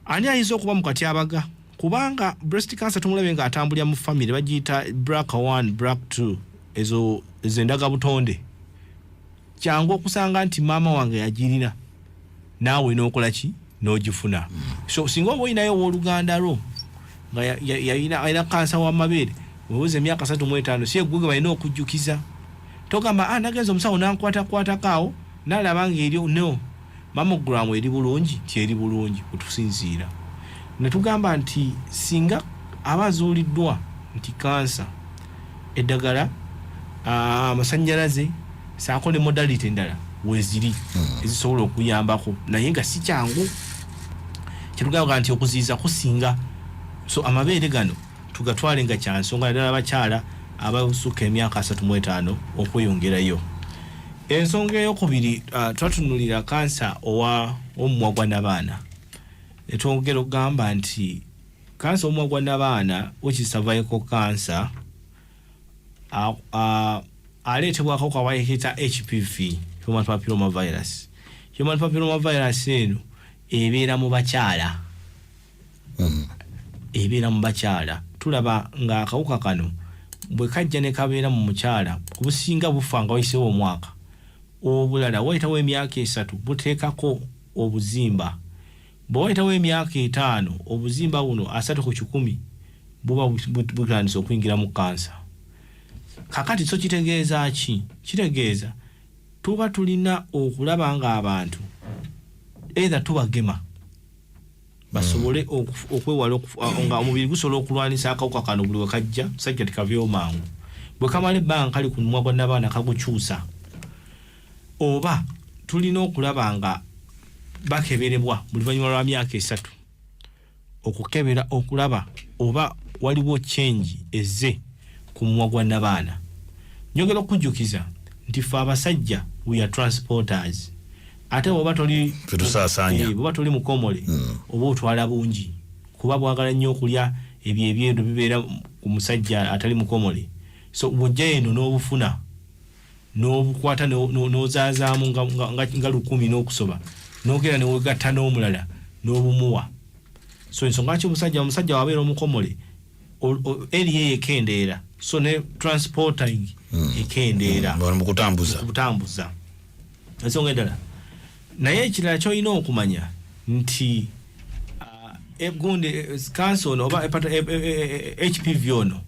Ani ayinza okuba mu katyabaga? Kubanga breast cancer tumulabye ng'atambulira mu family, bagiyita BRCA1, BRCA2, ezo ezo endagabutonde. Kyangu okusanga nti maama wange yagirina, naawe n'okola ki? N'ogifuna. So singa oba olinayo owooluganda lwo nga alina kansa w'amabeere, weweza emyaka 35, si eggwe ge balina okujjukiza. Togamba, "Ah, nagenza omusawo nankwatakwatako awo nalaba nga eryo." No, mammogram eri bulungi, nti eri bulungi kutusinziira. Ne tugamba nti singa aba azuuliddwa nti kansa, eddagala, amasannyalaze saako ne modality endala weziri ezisobola okuyambako, naye nga si kyangu. Kyetugamba nti okuziyiza kusinga. So amabeere gano tugatwale nga kyansonga, naddala abakyala abasukka emyaka 35 okweyongerayo. Ensonga eyokubiri, twatunulira kansa owa omumwa gwa nabaana. Etwongera okugamba nti kansa omumwa gwa nabaana, which is cervical cancer, aleetebwa akawuka bayita HPV, human papilloma virus. Human papilloma virus eno ebeera mu bakyala. Ebeera mu bakyala. Tulaba ng'akawuka kano bwe kajja ne kabeera mu mukyala, obusinga bufa nga wayiseewo omwaka. Obulala wayitawo emyaka 3, buteekako obuzimba. Bwe wayitawo emyaka 5, obuzimba buno 30% buba butandise okuyingira mu kansa. Kakati so kitegeeza ki? Kitegeeza tuba tulina okulaba ng'abantu either tubagema basobole okwewala nga omubiri gusobola okulwanisa akawuka kano buli wekajja, musajja tikaveewo mangu. Bwe kamala ebbanga kali ku mumwa gwa nabaana, kagukyusa. Oba tulina okulaba nga bakeberebwa buli luvannyuma lwa myaka 3, okukebera okulaba oba waliwo change ezze ku mumwa gwa nabaana. Njogera okujjukiza nti ffe abasajja, we are transporters. Ate bwoba toli Ffe tusaasaanya. Bwoba toli mukomole, oba otwala bungi, kuba bwagala nnyo okulya ebyo ebyeru bibeera ku musajja atali mukomole. So bw'ojja eno n'obufuna n'obukwata n'ozaazaamu nga 1000 n'okusoba, n'ogenda newegatta n'omulala n'obumuwa. So ensonga lwaki omusajja wabeera omukomole, eri ekendeera, so ne transporting ekendeera. Bano mu kutambuza. Kutambuza. Ensonga endala, naye ekirala kyolina okumanya nti gundi kansa ono oba HPV ono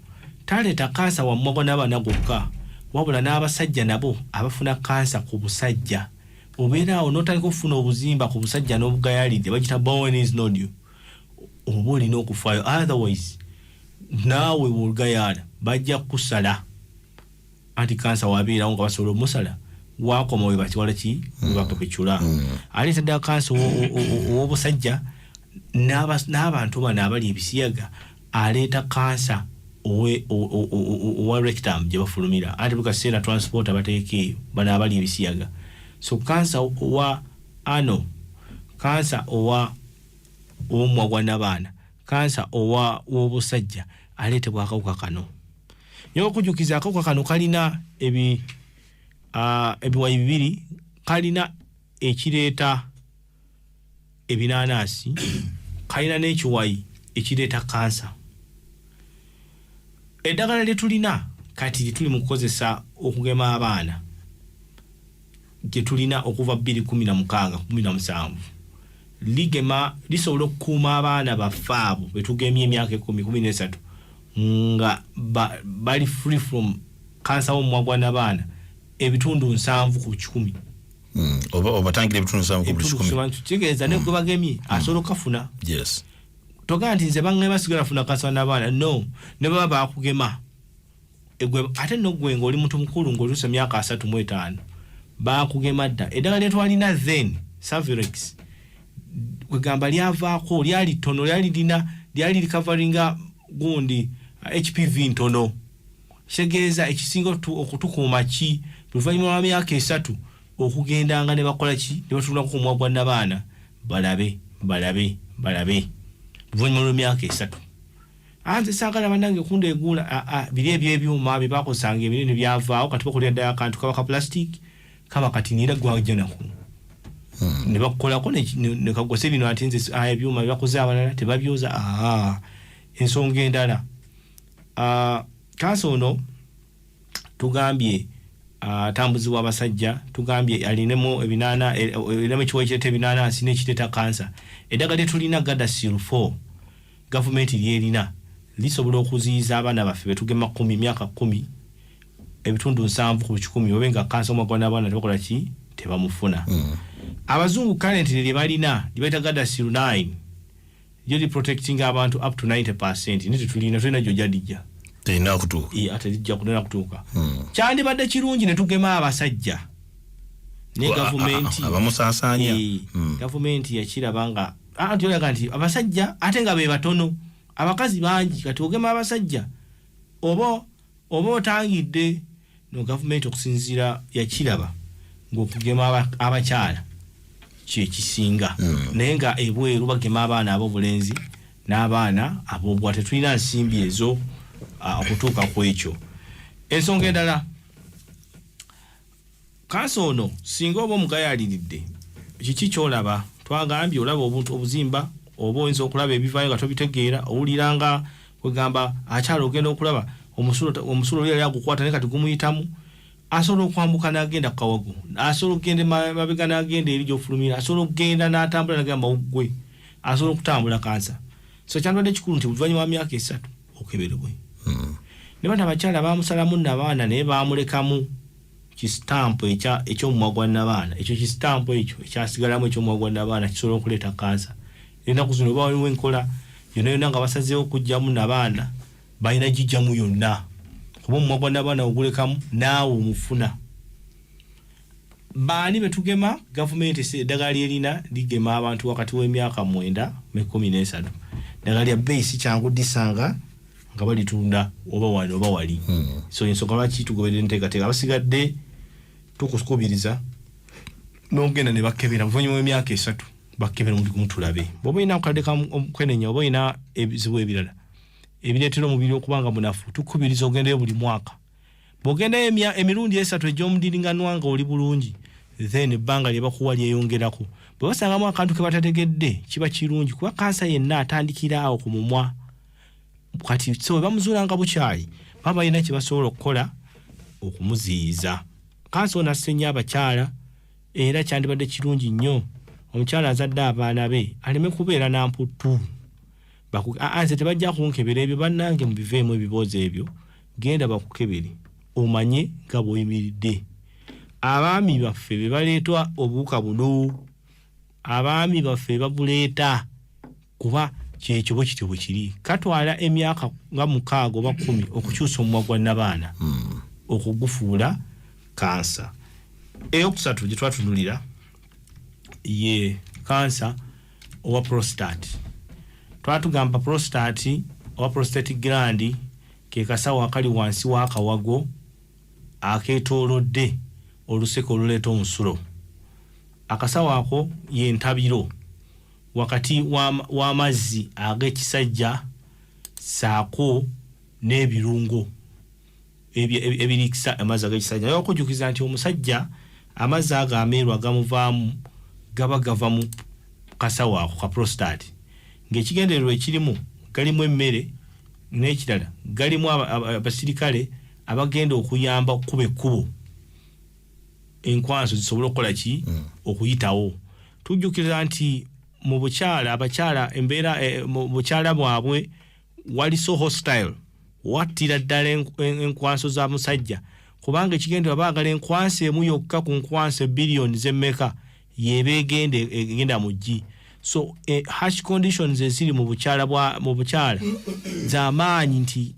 taleeta kansa wamumwa gwa n'abaana gwokka, wabula n'abasajja nabo abafuna kansa ku busajja. Obeera awo n'otandika okufuna obuzimba ku busajja n'obugayalidde, bagita Bowen's nodule. Oba olina okufaayo, otherwise naawe bw'ogayaala bajja kukusala. Anti kansa wabeerawo nga basobola omusala, wakoma we bakiwala ki, we bakapecula. Aleeta ddala kansa ow'obusajja n'abantu bano abali ebisiyaga. Aleeta kansa owa rectum gye bafulumira, anti buli kaseera transporter bateeka eyo bano abali ebisiyaga. So kansa owa ano, kansa owa ow'omumwa gwa nabaana, kansa owa w'obusajja, aleetebwa akawuka kano. Naye okujjukiza, akawuka kano kalina ebiwayi bibiri. Kalina ekireeta ebinaanaasi, kalina n'ekiwayi ekireeta kansa. Eddagala lye tulina kati lye tuli mu kukozesa okugema abaana, gye tulina okuva 2016 17, ligema, lisobola okukuuma abaana baffe abo betugemye emyaka 10, 13, nga bali free from kansa w'omumwa gwa nabaana 70%. Oba obatangira 70 ku buli Ebitundu 100. Kitegeeza ne gwe bagemye asobola okukafuna. Togamba nti nze baŋŋema, sigala funa kansa n'abaana. No, ne baba bakugema egwe, ate nno gwe ng'oli muntu mukulu ng'otuusa emyaka 35, bakugema dda. Eddagala lye twalina then, Cervarix, kwegamba lyavaako lyali ttono, lyali lina lyali likavaringa gundi HPV ntono. Kitegeeza ekisinga okutukuuma ki? Luvannyuma lwa myaka 3 okugendanga ne bakola ki? Ne batunulako ku mumwa gwa nabaana, balabe balabe balabe luvannyuma lw'emyaka 3. Anze saagala bannange kundeeguula. Aa, biri ebyebyuma bye bakozesanga ebinene byavaawo. Kati bakolera ddala akantu kaba ka plastic, kaba katini, era gwajja nako. Ne bakukolako ne kagose bino ati nze ebyuma byebakoze abalala tebabyoza. Ensonga endala, kansa ono tugambye atambuzibwa abasajja, tugambye alinemu ebinaana, erinamu ekiwa ekireeta ebinaanansi n'ekireeta kansa. Eddagala lyetulina, Gardasil 4, gavumenti lyerina lisobola okuziyiza abaana baffe betugema 10, myaka 10, 70% obe nga kansa omwagwa n'abaana tebakola ki, tebamufuna. Abazungu currently lye balina lyebayita Gardasil 9, lyo liprotecting abantu up to 90%, naye tetulina, tulina gyo jadijja. Terina kutuuka. Ate lijja kunena kutuuka. Kyandibadde kirungi ne tugema abasajja, naye gavumenti abamusaasaanya. Gavumenti yakiraba nga nti olaga nti abasajja ate nga be batono, abakazi bangi, kati ogema abasajja oba otangidde. No, gavumenti okusinziira yakiraba ng'okugema abakyala kyekisinga, naye nga ebweru bagema abaana ab'obulenzi n'abaana ab'obuwala. Tetulina nsimbi ezo okutuuka ku ekyo. Ensonga endala, kansa ono singa oba omugayaliridde, kiki kyolaba? Twagambye olaba obuntu obuzimba, oba oyinza okulaba ebivaayo nga tobitegeera, owulira nga kwegamba akyala ogenda okulaba omusulo oli yali agukwata naye kati gumuyitamu, asobola okwambuka n'agenda ku kawago, asobola okugenda mabega n'agenda eri gyofulumira, asobola okugenda n'atambula n'agenda mawuggwe, asobola okutambula kansa. So kyandibadde kikulu nti oluvannyuma lwa myaka 3 okeberebwe. Ne bano abakyala bamusalamu nabaana naye bamulekamu kisitampu ekyomumwa gwa nabaana. Ekyo kisitampu ekyo ekyasigalamu ekyomumwa gwa nabaana kisobola okuleeta kansa. Ennaku zino oba waliwo enkola yonna yonna nga basazeewo okugyamu nabaana, balina gijjamu yonna, kuba omumwa gwa nabaana ogulekamu naawe omufuna. Baani betugema? Gavumenti eddagala lyerina ligema abantu wakati w'emyaka 9 ne 13. Eddagala lya bbeeyi, si kyangu disanga nga balitunda oba wano oba wali. So ensonga lwaki tugoberera enteekateeka. Abasigadde tukukubiriza n'ogenda ne bakebera oluvannyuma lw'emyaka 3, bakebera omubiri gumu tulabe bw'oba olina akadde kamukenenya oba olina ebizibu ebirala ebireetera omubiri okuba nga munafu. Tukubiriza ogendeyo buli mwaka. Bw'ogendayo emirundi 3 egy'omudiringanwa nga oli bulungi, then ebbanga lye bakuwa lyeyongerako. Bwe basangamu akantu ke batategedde, kiba kirungi, kuba kansa yenna atandikira awo ku mumwa. Kati so bwe bamuzuula nga bukyali, baba balina kye basobola okukola okumuziyiza. Kansa ono asse nnyo abakyala, era kyandibadde kirungi nnyo omukyala azadde abaana be aleme kubeera na mputtu. Nze tebajja kunkebera ebyo, bannange mubiveemu ebiboozi ebyo. Genda bakukebere omanye nga bw'oyimiridde. Abaami baffe be baleetwa obuwuka buno, abaami baffe babuleeta, kuba kyekyo bwe kityo bwe kiri. Katwala emyaka nga 6 oba 10 okukyusa omumwa gwa nabaana okugufuula kansa. Eyokusatu gye twatunulira ye kansa owa prostate. Twatugamba prostate oba prostate gland ke kasawo akali wansi w'akawago akeetoolodde oluseke oluleeta omusulo. Akasawo ako ye ntabiro wakati w'amazzi ag'ekisajja saako n'ebirungo ebirikisa amazzi ag'ekisajja. Naye okujjukiza nti omusajja amazzi ago ameeru agamuvaamu gaba gava mu kasawo ako ka prostate, ng'ekigendererwa ekirimu galimu emmere, n'ekirala galimu abasirikale abagenda okuyamba okukuba ekkubo enkwanso zisobole okukola ki, okuyitawo. Tujjukira nti mu bukyala, abakyala embeera mu bukyala bwabwe wali so hostile, wattira ddala enkwanso za musajja, kubanga ekigendererwa baagala enkwanso emu yokka ku nkwanso ebbiliyoni z'emmeka yeba egenda mu ggi. So harsh conditions eziri mu bukyala bwa mu bukyala z'amaanyi nti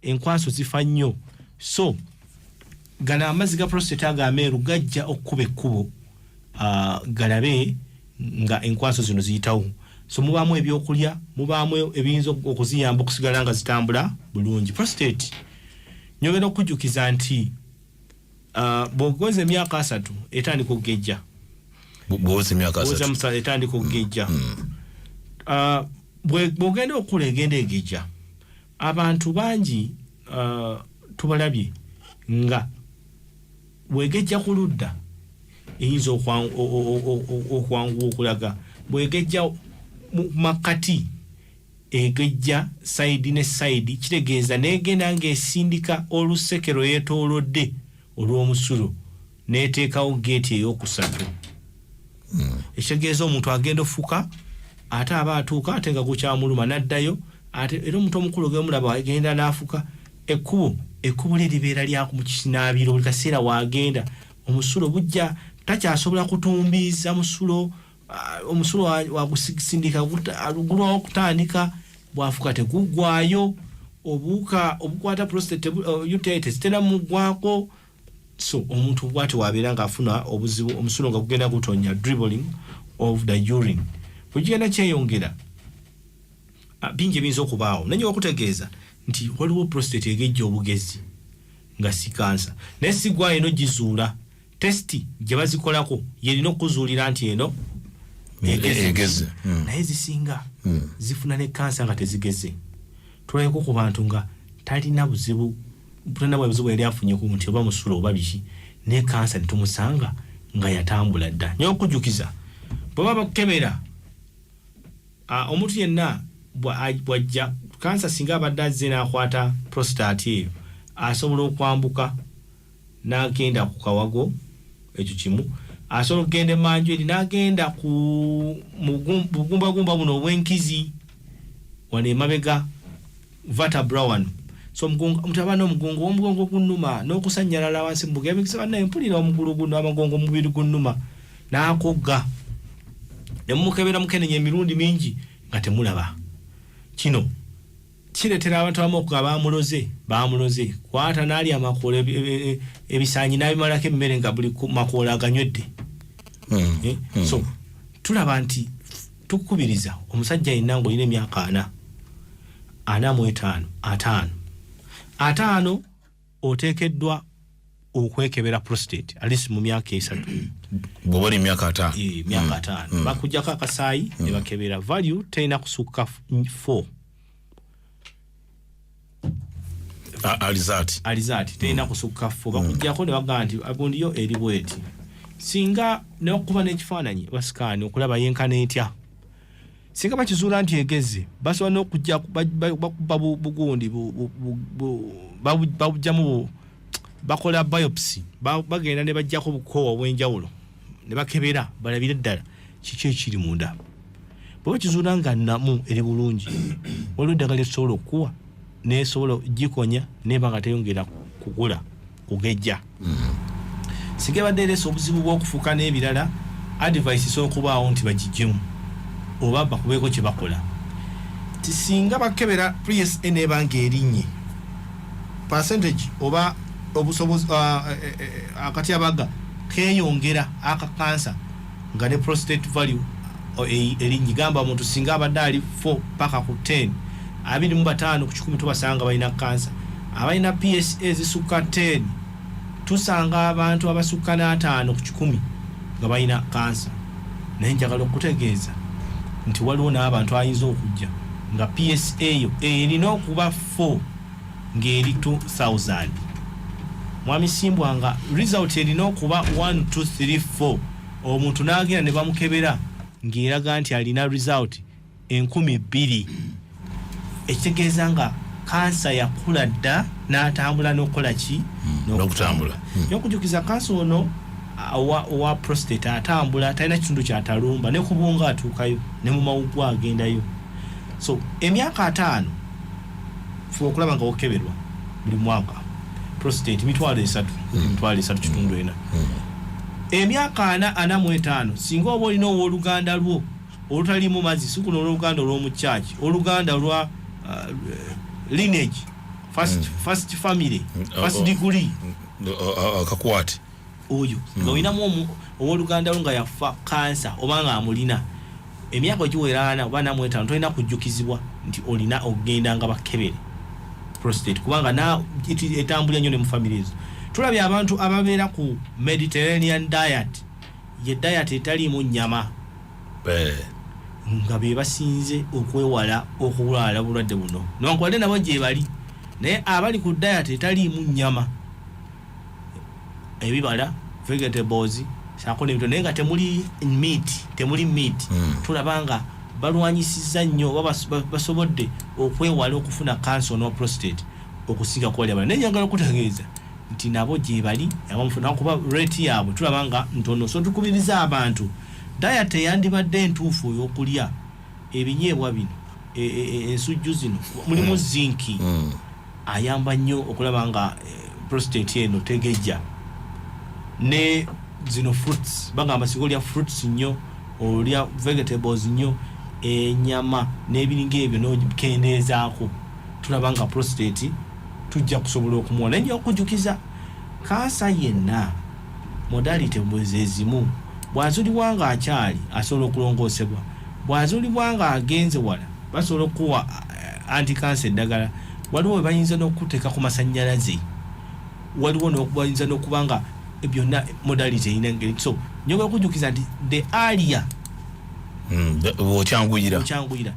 enkwanso zifa nnyo. So gano amazzi ga prostate ago ameeru gajja okukuba ekkubo, galabe nga enkwanso zino ziyitawo. So mubaamu ebyokulya, mubaamu ebiyinza okuziyamba okusigala nga zitambula bulungi. Prostate nyongera okujjukiza nti bw'ogweza emyaka 30 etandika okugejja. Bw'oweza emyaka Bw'oweza 30. Etandika okugejja. Bw'ogenda okukula egenda egejja. Abantu bangi tubalabye nga bwegejja ku ludda. Eyinza okwanguwa okulaga bwegejja mu makkati, egejja side ne side, kitegeeza negenda ng'esindika oluseke lweyetoolodde olw'omusulo, neteekawo geeti eyokusatu. Ekitegeeza omuntu agenda ofuka, ate aba atuuka ate nga gukyamuluma, n'addayo ate. Era omuntu omukulu gemulaba agenda n'afuka, ekkubo lye libeera lya mu kinaabiro buli kaseera. Waagenda omusulo bujja, takyasobola kutumbiiza musulo. Omusulo wagusindika, gulwawo okutandika. Bwafuka teguggwayo, obuwuka obukwata prostate UTI tezitera muggwako. So omuntu bwati wabeera ng'afuna obuzibu, omusulo nga gugenda gutonya, dribbling of the urine, bwekigenda kyeyongera, bingi ebiyinza okubaawo. Naye okutegeeza nti waliwo prostate egejja obugezi nga si kansa, naye si gwa eno gizuula. Test gye bazikolako yerina okuzuulira nti eno egeze. Egeze. Naye zisinga zifuna ne kansa nga tezigeze. Tulabeko ku bantu nga talina buzibu, talina buzibu yali afunye ku nti oba musulo oba biki, ne kansa netumusanga nga yatambula dda. Nyo okujjukiza, bwe baba bakukebera, omuntu yenna bw'ajja kansa, singa abadde azze n'akwata prostate eyo, asobola okwambuka n'agenda ku kawago. Ekyo kimu. Asobola okugenda emanju eri n'agenda ku bugumbagumba buno obw'enkizi wano emabega, vertebra wano. So omuntu aba n'omugongo, omugongo gunnuma n'okusanyalala wansi mu bugemikisa, bannaye mpulira omugulu guno, amagongo, omubiri gunnuma, n'akogga, ne mumukebera mukenenya emirundi mingi nga temulaba. Kino kireetera abantu abamu okuga bamuloze, bamuloze kwata n'alya amakoola, ebisaanyi n'abimalako emmere nga buli makoola aganywedde. Eh? So tulaba nti tukubiriza omusajja yenna ng'olina emyaka 40, 45, 50, 50, oteekeddwa okwekebera prostate at least mu myaka 3. Bw'oba oli emyaka 50. Eh, myaka 50, bakuggyako akasaayi ne bakebera, value terina kusukka 4. Alizati. Alizati terina kusukka 4. Bakuggyako ne bagamba nti agundiyo eri bweti. Singa nekuba n'ekifaananyi basikaani okulaba yenkana etya, singa bakizuula nti egeze, basobola n'okujja bakuba bugundi babugjamu, bakola biopsy, bagenda ne bajjako bukoowa obw'enjawulo ne bakebera balabire ddala kiki ekiri munda. Bwe bakizuula nga namu eri bulungi, waliwo eddagala esobola okukuwa nesobola gikonya neba nga teyongera kukula kugejja. Singa ebadde ereesa obuzibu bw'okufuuka n'ebirala, advice esobola okubaawo nti bagijjemu oba bakubeeko kye bakola. Ti singa bakebera PSA neeba nga erinnye percentage oba obusobozi, akatyabaga keeyongera aka kansa nga ne prostate value erinnye. Gamba omuntu singa abadde ali 4 paka ku 10, 25 ku kikumi tubasanga balina kansa. Abalina PSA zisukka 10, tusanga abantu abasukka n'50 ku kikumi nga balina kansa. Naye njagala okutegeeza nti waliwo n'abantu ayinza okujja nga PSA yo erina okuba 4 ng'eri 2000. Mwami Simbwa, nga result erina okuba 1 2 3 4, omuntu n'agenda ne bamukebera ng'eraga nti alina result 2000, ekitegeeza nga kansa yakula dda n'atambula n'okukola ki? N'okutambula. Okujjukiza, kansa ono owa prostate atambula, talina kitundu kyatalumba, ne ku bwongo atuukayo, ne mu mawuggwe agendayo. So emyaka 50, fuba okulaba nga okeberwa buli mwaka prostate, 30,000, 3,500,000. Emyaka 40, 45, singa oba olina owooluganda lwo olutaliimu mazzi, si kuno olwoluganda olw'omu kyaki, oluganda lwa lineage, first family, first degree. Akakwate. Oyo nga olinamu owooluganda lwo nga yafa kansa oba nga amulina, emyaka ogiwera 40 oba 45, tolina kujjukizibwa nti olina okugenda nga bakebere prostate, kubanga etambulira nnyo ne mu family ezo. Tulabye abantu ababeera ku Mediterranean diet, ye diet etaliimu nnyama, nga be basinze okwewala okulwala obulwadde buno, newankubadde nabo gye bali. Naye abali ku diet etaliimu nnyama, ebibala, vegetables, Saako n'ebito, naye nga temuli meat, temuli meat. Tulaba nga balwanyisizza nnyo oba basobodde okwewala okufuna kansa ono wa prostate okusinga kubali abalala. Naye njagala okutegeeza nti nabo gye bali abamufuna, kuba rate yaabwe tulaba nga ntono. So tukubiriza abantu, diet eyandibadde entuufu ey'okulya ebinyeebwa bino, ensujju zino mulimu zinc, ayamba nnyo okulaba nga prostate eno tegejja. Ne zino fruits, bagamba singa olya fruits nnyo, olya vegetables nnyo, enyama n'ebiringa ebyo nokendeezaako, tulaba nga prostate tujja kusobola okumuwa. Naye nja okujjukiza, kansa yenna modality ezimu, bw'azuulibwa nga akyali asobola okulongoosebwa, bw'azuulibwa nga agenze wala basobola okuwa antikansa eddagala. Waliwo we bayinza n'okuteeka ku masannyalaze, waliwo bayinza n'okuba nga byonna modality erina engeri. So njagala okujjukiza nti the earlier Okyanguyira. Okyanguyira.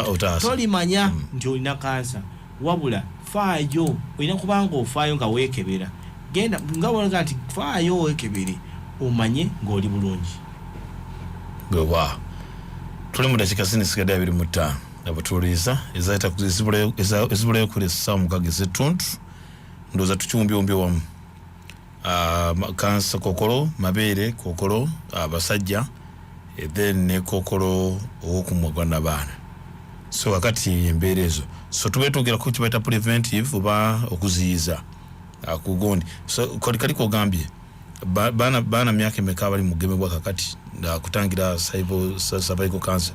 Otaasa. Tolimanya nti olina kansa, wabula faayo, olina kubanga ofaayo nga weekebera. Genda nga bolaga nti faayo weekebere omanye ng'oli bulungi. Gwewa tuli mu dakiika zino esigadde 25 abatuuliza ezibulayo kuli essaawa 6 ez'ettuntu, ndowooza tukiwumbyewumbye wamu. Kansa, kokolo mabeere, kokolo abasajja, then ne kokolo ow'okumwa gwa nabaana. So kakati embeera ezo, so tube twogera ku kibaita preventive oba okuziyiza kugondi. So kali kali kogambye baana myaka emeka abali mugemebwa kakati kutangira cervical cancer?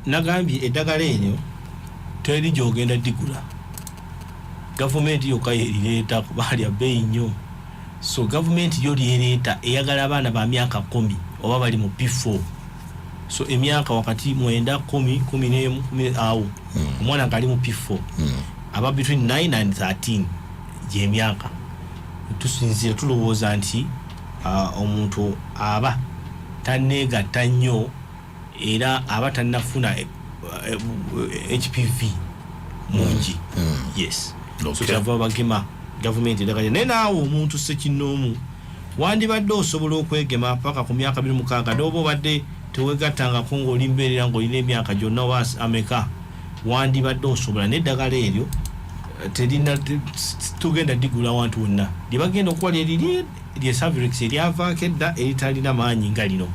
Nagambye eddagala eryo teri gyogenda digula, gavumenti yokka yerireeta kuba lya bbeeyi nnyo. So gavumenti yo lyereeta, eyagala abaana ba myaka 10 oba bali mu P4, so emyaka wakati 9, 10, 11, 10 awo. Omwana ngaali mu P4 aba between 9 and 13, gyemyaka tusinziira tulowooza nti omuntu aba taneegatta nnyo era aba tannafuna HPV mungi. Yes. So kyava bagema gavumenti eddagala. Naye naawe omuntu sekinnoomu wandibadde osobola okwegema paka ku myaka 26, noba obadde tewegattangako ng'oli mbeerera ng'olina emyaka gyonna oba ameka, wandibadde osobola. N'eddagala eryo terina tugenda digula wantu wonna. Lyebagenda okuwa lyeriri lye Cervarix eryavaako edda, eritalina maanyi nga lino.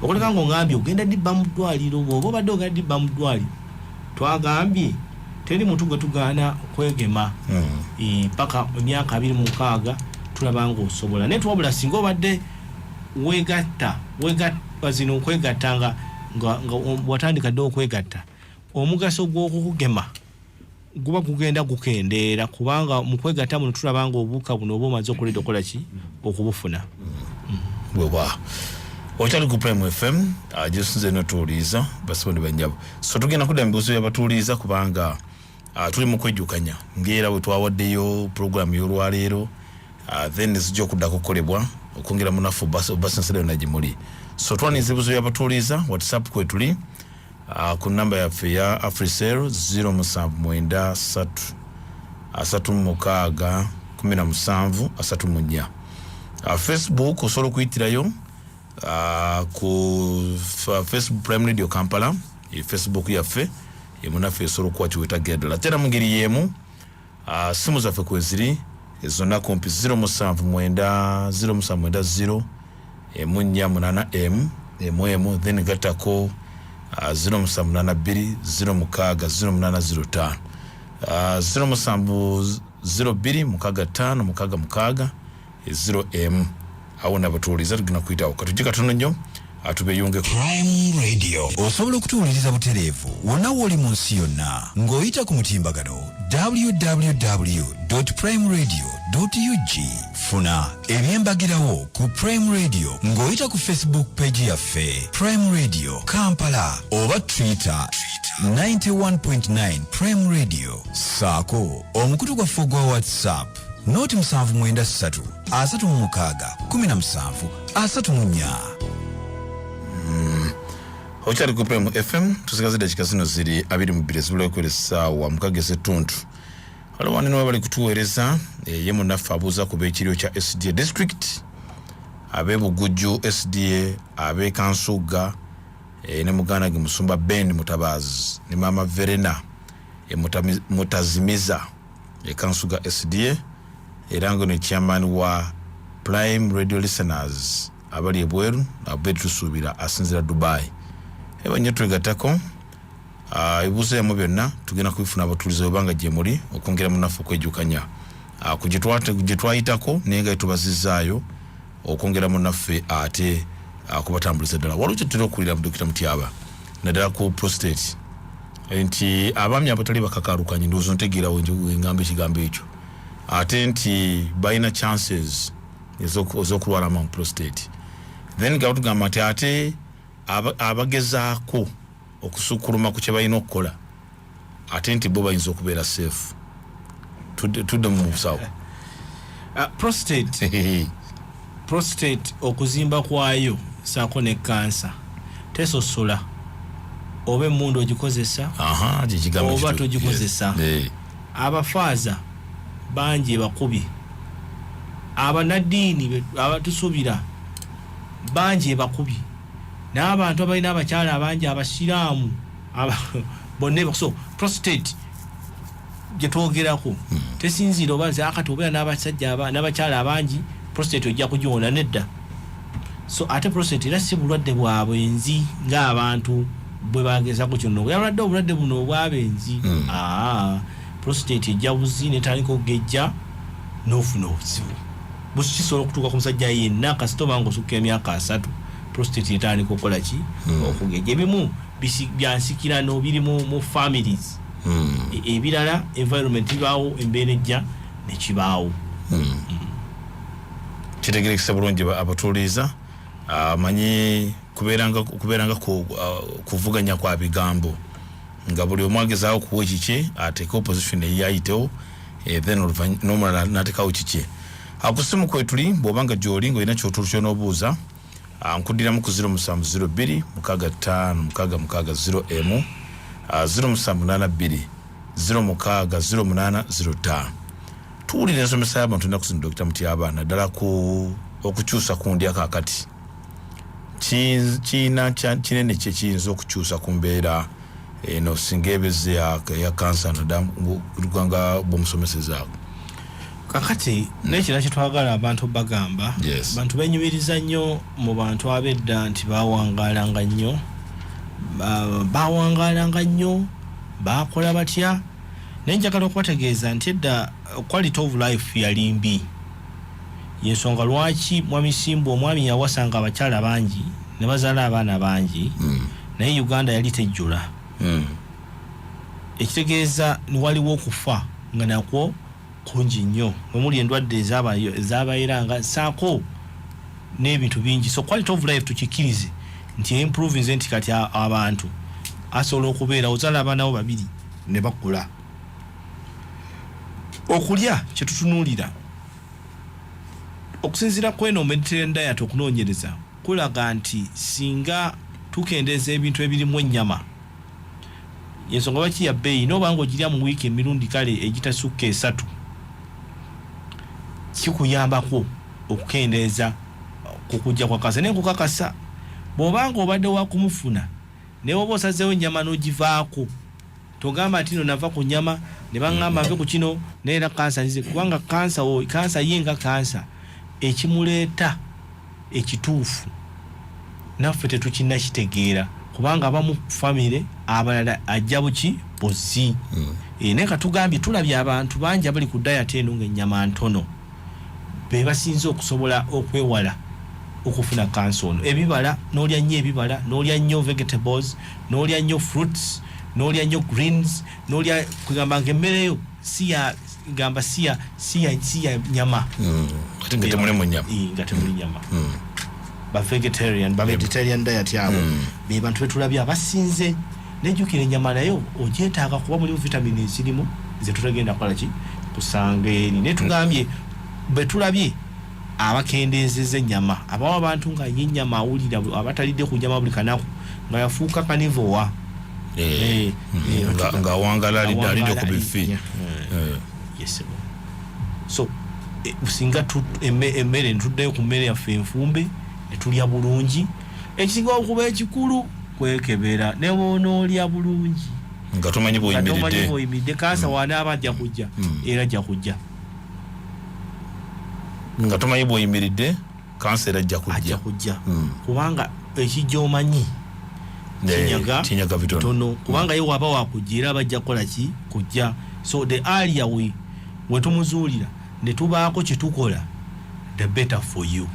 Okuleka ngaongambye ogenda dibba mu ddwaliro, bw'oba obadde ogenda dibba mu ddwaliro, twagambye teri muntu gwe tugaana kwegema. Paka emyaka 26 tulaba ngaosobola. Naye twabula singa obadde wegatta zino okwegatta nga watandika dde okwegatta, omugaso gw'okukugema guba gugenda gukendeera, kubanga mu kwegatta muno tulaba nga obuwuka buno oba omaze okuleda okola ki okubufuna. Wewa okyali ku Prime FM gyesinze notuwuliriza, basibo ne bannyabo. So tugenda kudda mu bibuuzo byabatuwuliriza kubanga tuli mu kwejjukanya ngaera bwe twawaddeyo puroguramu y'olwaleero, then zijja okuddako kukolebwa okwongera munafu obasensera yonna gye muli. So twaniriza ebibuuzo byabatuwuliriza. WhatsApp kwetuli ku namba yaffe ya Africell 0793 36 17 34. Facebook osobola okuyitirayo ku Facebook Prime Radio Kampala, e Facebook yaffe emunaffe esobola okuwa kiwetagira ddala. Ate era mu ngeri y'emu simu zaffe kweziri zonna kumpi 079 0790 148 m emu emu, then gattako 0782 06 0805, 0702 65 66 0 m. Awo nabatuwuliza tugenda kuyitawo katujje katono nnyo atubeyungeko. Prime Radio osobola okutuwuliriza butereevu wonna w'oli mu nsi yonna ng'oyita ku mutimbagano www.primeradio.ug. Funa ebyembagirawo ku Prime Radio ng'oyita ku Facebook page yaffe Prime Radio Kampala oba Twitter 91.9 Prime Radio, saako omukutu gwaffe ogwa WhatsApp 0 793 36 17 34. Okyali ku Prime FM. Tusigaze dakika zino ziri 22 zibulayo kwera essaawa 6 ez'ettuntu. Waliwo wanene bali kutuweereza, ye munnaffe abuuza ku b'ekiryo kya SDA district, ab'e Bugujju SDA, ab'e Kansugga, ne muganda ge Musumba Ben Mutabaazi ne Maama Verena Mutazimiza e Kansuga SDA, era nga ne chairman wa Prime Radio Listeners abali ebweru, Abed Tusuubira asinzira Dubai. Eba nnyo twegattako. Ebibuuzo byammwe byonna tugenda kubifuna abatuuliza obanga gye muli okwongera munaffe okwejjukanya ku gye twayitako, naye nga tubazizaayo okwongera munaffe ate kubatambuliza ddala. Waliwo kyetutera okuwulira mu Dokita Mutyaba, naddala ku prostate, nti abaami abatali bakakalukanyi, ndowooza ntegeera wengamba ekigambo ekyo, ate nti balina chances ez'okulwala amangu prostate. Then nga batugamba nti ate abagezaako okusukkuluma ku kye balina okukola, ate nti bo bayinza okubeera safe. Tudde mu busawo. Prostate okuzimba kwayo saako ne kansa tesosola oba emmundu ogikozesa Aha, kyekigambo oba togikozesa. Abafaaza bangi ebakubye, abanaddiini abatusuubira bangi ebakubye, n'abantu abalina abakyala abangi abasiraamu bonna so prostate gyetwogerako tesinziira oba nze akati obeera n'abasajja n'abakyala abangi, prostate ojja kugiwona, nedda. So ate prostate era si bulwadde bwa bwenzi ng'abantu bwe bagezako kyonna obuyalwadde obulwadde buno obwabenzi. Aa, prostate ejja buzi netandika okugejja n'ofuna obuzibu. Kisobola okutuuka ku musajja yenna kasita obanga osukka emyaka 30, prostate etandika okukola ki? Okugejja. Ebimu byansikirano, biri mu families. Ebirala environment bibaawo, embeera ejja nekibaawo. Kitegerekesa bulungi abatuuliza amanyi kubeeranga kuvuganya kwa bigambo nga buli omu agezaako kuwa ekikye, ateeke opposition eyayitewo, then n'omulala n'ateekawo kikye. Ku ssimu kwetuli, bw'oba nga gy'oli ng'olina ky'onobuuza, nkuddiramu ku 0702 65 66 0 m 0782 06 08 05. Tuwulira ensomesa y'abantu ennaku zino, Dokita Mutyaba, naddala ku okukyusa ku ndya. Kaakati kiina kinene kye kiyinza okukyusa ku mbeera eno singa ebeze ya kansa, naddala nga bwomusomesezaako? Kakati nekira kyetwagala abantu bagamba, bantu benyumiriza nnyo mu bantu ab'edda nti bawangalanga nnyo, bawangalanga nnyo, bakola batya, naye njagala okubategeeza nti edda quality of life yali mbi. Yensonga lwaki Mwami Simbu omwami yawasanga abakyala bangi ne bazaala abaana bangi, naye Uganda yali tejjula. Ekitegeeza waliwo okufa nga nakwo kungi nnyo, mwemuli endwadde ezabayiranga saako n'ebintu bingi. So quality of life tukikkirize nti improvinze, nti kati abantu asobola okubeera ozaala abaana bo babiri ne bakula. Okulya kyetutunuulira okusinziira ku eno Mediterranean diet, okunoonyereza kulaga nti singa tukendeeza ebintu ebirimu ennyama, ensonga lwaki ya bbeeyi, noba nga ogirya mu wiiki emirundi kale egitasukka 3, kikuyambako okukendeeza ku kujja kwa kansa. Naye nkukakasa, bw'obanga obadde wakumufuna, naye oba osazeewo ennyama n'ogivaako, togamba nti no nava ku nyama ne baŋŋamba nve ku kino naye era kansa nzize, kubanga kansa kansa ye nga kansa ekimuleeta ekituufu naffe tetukina kitegeera, kubanga abamu famire, abalala ajja buki buzi. Naye katugambye tulabye abantu bangi abali ku diet eno ng'ennyama ntono be basinze okusobola okwewala okufuna kansa ono. Ebibala, n'olya nnyo ebibala, n'olya nnyo vegetables, n'olya nnyo fruits, n'olya nnyo greens, n'olya kugamba nga emmere yo siya gamba siya nyama. Ate nga temuli mu nyama. Nga temuli nyama. Ba vegetarian, ba Mediterranean diet, abo be bantu betulabye abasinze. Nejjukira ennyama nayo ogyetaaga kuba mulimu vitamini ezirimu zetutagenda kukola ki kusanga eri, naye tugambye betulabye abakendeezeza ennyama, abawo abantu nga ye ennyama awulira abatalidde ku nyama buli kanaku nga yafuuka carnivore. Ng'awangala alidde ku bifi. Yes, so singa emmere ntuddeyo ku mmere yaffe enfumbe ne tulya bulungi, ekisinga okuba ekikulu kwekebera ne bw'onoolya bulungi nga tomanyi bw'oyimiridde, bw'oyimiridde kansa wanaaba ajja kujja era ajja kujja. Nga tomanyi bw'oyimiridde, kansa era ajja kujja, ajja kujja kubanga ekijja omanyi kinyaga kinyaga bitono, kubanga ye waba wakujja era bajja kukola ki? Kujja. So the earlier we wetumuzuulira ne tubaako kye tukola, the better for you.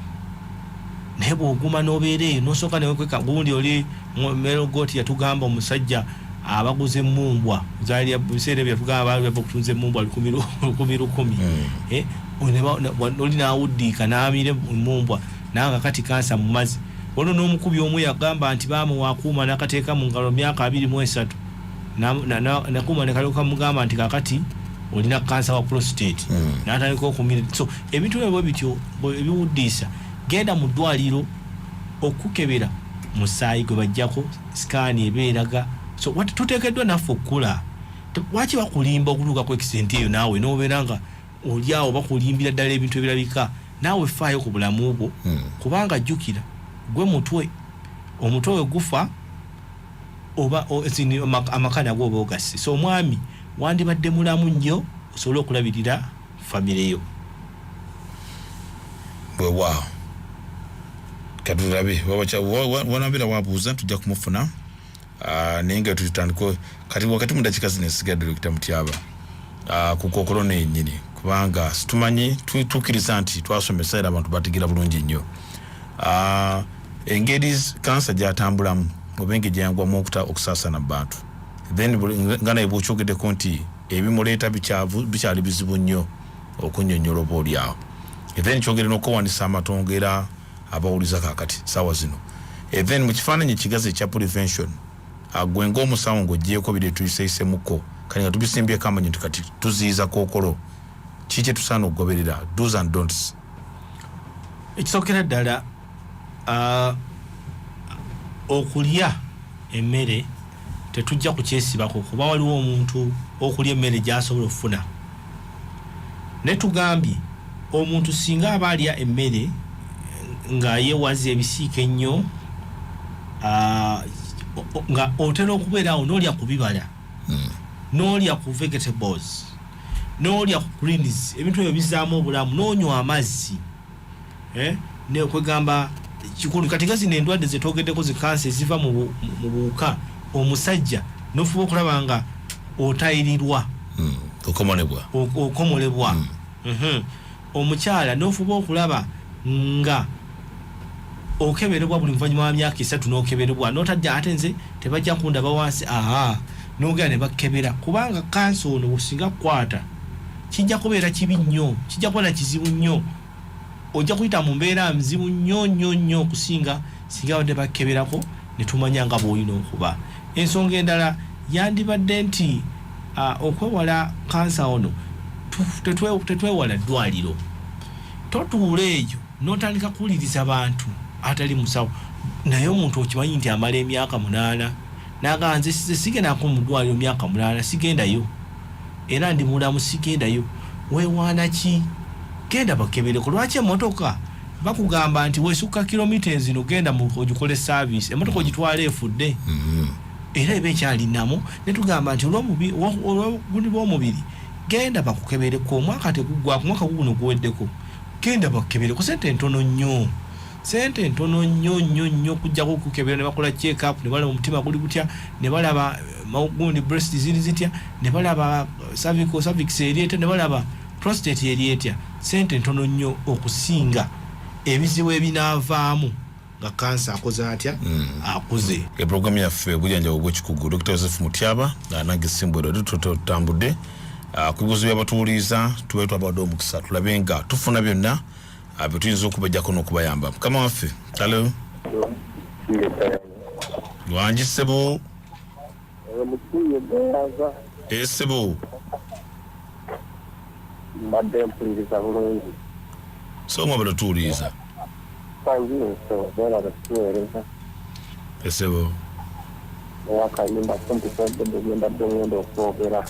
Naye bw'oguma n'obeera eyo n'osooka newekweka gundi, oli Melogoti yatugamba omusajja abaguza emumbwa zaali biseera ebyo, yatugamba baali bava okutunza emumbwa lukumi lukumi, oli n'awuddiika n'amira emumbwa naye kati kansa mu mazzi. Waliwo n'omukubi omu yagamba nti baamuwa akuuma n'akateeka mu ngalo myaka 23, nakuuma ne kalyoka mugamba nti kakati olina kansa wa prostate, n'atandika okumira. So ebintu ebyo bwe bityo ebiwuddiisa, genda mu ddwaliro okukebera musaayi gwe bajjako, scan eba eraga. So tuteekeddwa naffe okukula. Lwaki bakulimba okutuuka ku extent eyo, naawe n'obeera nga oli awo bakulimbira ddala ebintu ebirabika? Naawe faayo ku bulamu bwo, kubanga jjukira gwe mutwe, omutwe we gufa oba amaka nagwo oba ogasse. So omwami wandibadde mulamu nnyo osobole okulabirira famire yo. Bwewaawo, katulabe wanabeera wabuuza, tujja kumufuna. Naye nga tutandika kati wakati mu dakiika zino esigadde, Dokita Mutyaba, ku kookolo neyennyini, kubanga situmanyi, tukkiriza nti twasomesa era abantu bategeera bulungi nnyo engeri kansa gyatambulamu oba engeri gyayangwamu okusaasana mu bantu. Then nga naye bwokyogeddeko nti ebimuleeta bikyali bizibu nnyo okunnyonnyola oba oli awo. Then kyogere n'okuwanisa amatongo era abawuliza kakati saawa zino. Then mu kifaananyi ekigazi ekya prevention, gwe ng'omusawo ng'ogyeko biri tuyiseyisemuko kati nga tubisimbyeko amanyi nti kati tuziyiza kookolo, ki kye tusaana okugoberera, dos and don'ts? Ekisookera ddala, okulya emmere tetujja kukyesibako, kuba waliwo omuntu okulya emmere gy'asobola okufuna. Naye tugambye omuntu singa aba alya emmere nga yeewaza ebisiika ennyo, nga otera okubeera awo n'olya ku bibala, n'olya ku vegetables, n'olya ku greens, ebintu ebyo bizaamu obulamu, n'onywa amazzi, nekwegamba kikulu. Kati nga zino endwadde zetwogeddeko, zi kansa eziva mu buwuka, omusajja nofuba okulaba nga otayirirwa. Okomolebwa. Okomolebwa. Omukyala nofuba okulaba nga okeberebwa buli muvannyuma wa myaka 3, n'okeberebwa notajja ate nze tebajja kundaba wansi, aa, nogenda ne bakebera, kubanga kansa ono singa kukwata kijja kubeera kibi nnyo, kijja kubeera kizibu nnyo, ojja kuyita mu mbeera nzibu nnyo nnyo nnyo okusinga singa badde bakeberako ne tumanya nga bw'olina okuba. Ensonga endala yandibadde nti okwewala kansa ono, tetwewala ddwaliro. Totuula eyo n'otandika kuwuliriza bantu atali musawo, naye omuntu okimanyi nti amala emyaka 8 n'agamba nze sigendako mu ddwaliro myaka 8, sigendayo era ndi mulamu, sigendayo. Weewaana ki? Genda bakebereko. Lwaki emotoka bakugamba nti weesukka kilomita ezino genda ogikole service, emotoka ogitwala efudde era eba ekyalinamu? Ne tugamba nti olw'obugundi bw'omubiri, genda bakukebereko. Omwaka teguggwako, omwaka guguno guweddeko, genda bakukebereko. Sente ntono nnyo, sente ntono nnyo nnyo nnyo okujjako okukebera ne bakola check up ne balaba omutima guli gutya, ne balaba gundi breast ziri zitya, ne balaba cervical, cervix eri etya, ne balaba prostate eri etya. Sente ntono nnyo okusinga ebizibu ebinaavaamu nga kansa akoze atya, akuze. Epulogulaamu yaffe obujjanjaba obwekikugu, Dr Joseph Mutyaba nange Simbwero, tutambudde ku bibuuzo byabatuwuliriza. Tubaye twabawadde omukisa tulabe nga tufuna byonna bye tuyinza okubajjako n'okubayamba. Mukama waffe, alo, lwangi ssebo. Esebo. Mbadde mpuliriza bulungi. So nga bwe tuwuliriza. Beera batuweereza. Esebo. Akayimba kumpi kwogedde bye mbadde ngenda okwogera.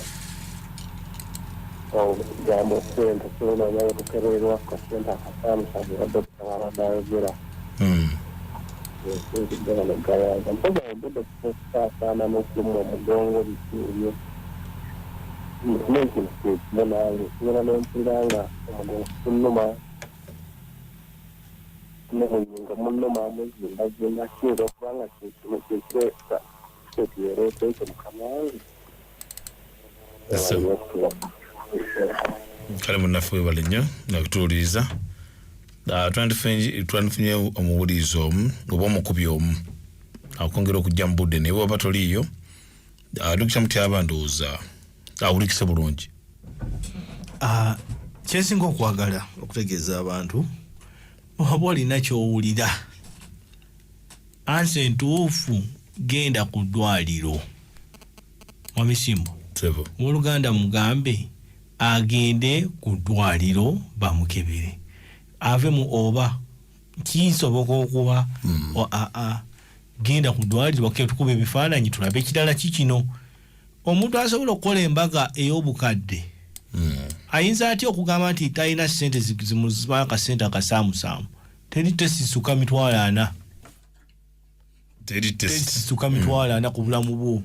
Obugambo ssente kyonanya wetukebererwa ku kasente akasaamusamu nga dokita wabadde ayogera. Ensinzidde wano Gayaza. Mpozi ayogedde kusaasaana n'okulumwa omugongo, biki ebyo. N'ekintu kyekimu nange ngenda nempulira nga omugongo gunnuma, ne mu nnyingo munnuma, muzimbazimba. Kiyinza okuba nga kyekimu kyekireeta kyekireeta ekyo, mukama wange? Yes, sir. Kale munnaffe, webale nnyo nakutuwuliriza. Twandifunye omuwuliriza omu oba omukubi omu akwongera okujja mu budde, naye waba toliiyo, Dokita Mutyaba ndowooza awulikise bulungi. Kyensinga okwagala okutegeeza abantu, oba olina kyowulira, answer entuufu, genda ku ddwaliro. Mwamisimbo. Sebo. Owooluganda mugambe agende ku ddwaliro bamukebere, ave mu oba kisoboka okuba aa. Genda ku ddwaliro tukuba ebifaananyi tulabe ekirala kikino. Omuntu asobola okukola embaga ey'obukadde ayinza atya okugamba nti talina sente zimuzibala akasente akasaamusaamu? Teri tesisuka 400,000. Teri test. Tesisuka 400,000 ku bulamu bwo.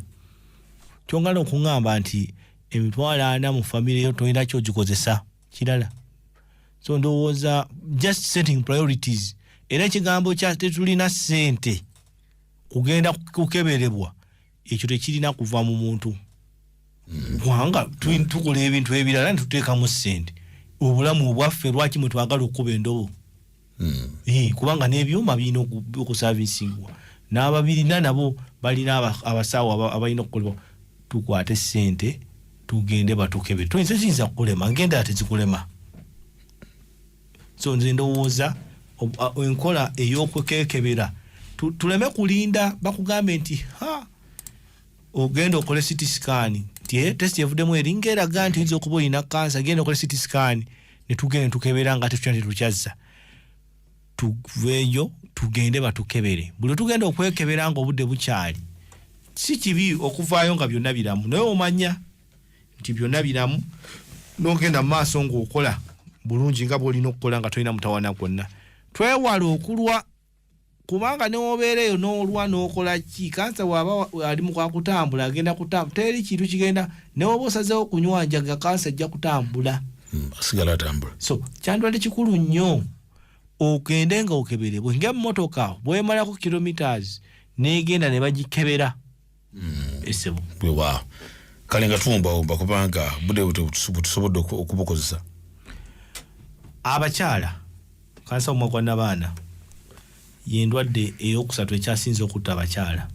Kyongala okuŋŋamba nti 400,000 mu famire yo tolina kyogikozesa kirala. So ndowooza just setting priorities, era ekigambo kya tetulina ssente kugenda kukeberebwa, ekyo tekirina kuva mu muntu, kubanga tukola ebintu ebirala netuteekamu ssente. Obulamu obwaffe, lwaki mwe twagala okukuba endobo? Kubanga n'ebyuma birina okuservisingwa, n'ababirina nabo balina abasawo abalina okukolebwa. Tukwate ssente tugende batukebere. Tuyinza ziyinza kukulema, ngenda tezikulema. So nze ndowooza enkola ey'okwekebera, tuleme kulinda bakugambe nti ha, ogenda okole CT scan, nti test evuddemu eringa eraga nti oyinza okuba olina kansa, genda okole CT scan, ne tugenda ne tukebera nga tetutya tetukyazza. Tuveeyo tugende batukebere. Buli tugenda okwekebera nga obudde bukyali, si kibi okuvaayo nga byonna biramu, naye omanya nti byonna biramu n'ogenda mu maaso ng'okola bulungi nga bw'olina okukola nga tolina mutawana gwonna. Twewale okulwa, kubanga newobeera eyo n'olwa n'okola ki, kansa bw'aba ali mu kwakutambula agenda kutambula, teri kintu kigenda. Newoba osazeewo kunywa njaga, kansa ajja kutambula. Asigala atambula. So kyandibadde kikulu nnyo ogende nga okeberebwe ng'emmotoka bwemalako kilometers n'egenda ne bagikebera, esebo. Weewaawo. Kale nga tuwumbawumba, kubanga budde butusobodde okubukozesa. Abakyala, kansa omumwa gwa nabaana yendwadde eyokusatu ekyasinze okutta abakyala.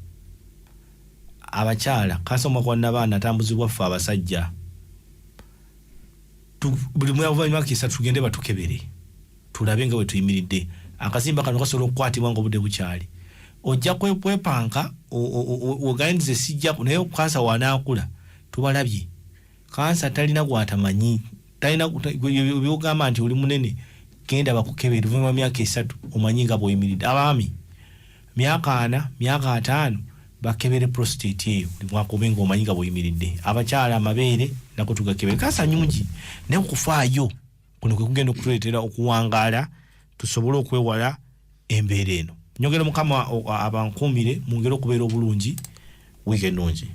Abakyala, kansa omumwa gwa nabaana atambuzibwa ffe abasajja. Buli mwavanyuma 3 tugende batukebere tulabe nga bwe tuyimiridde. Akazimba kano kasobola okukwatibwa nga obudde bukyali. Ojja kwepanka oganze sijja, naye kansa wanaakula tubalabye. Kansa talina gwatamanyi, talina byogamba nti oli munene, genda bakukebere oluvannyuma myaka 3 omanyi nga bw'oyimiridde. Abaami, myaka 40, myaka 50, bakebere prostate eyo buli mwaka obe nga omanyi nga bw'oyimiridde. Abakyala, amabeere nako tugakebere. Kansa nyungi, naye okufaayo kuno kwe kugenda okutuleetera okuwangaala, tusobole okwewala embeera eno. Nyongera Mukama abankuumire mu ngeri okubeera obulungi. Wiiki ennungi.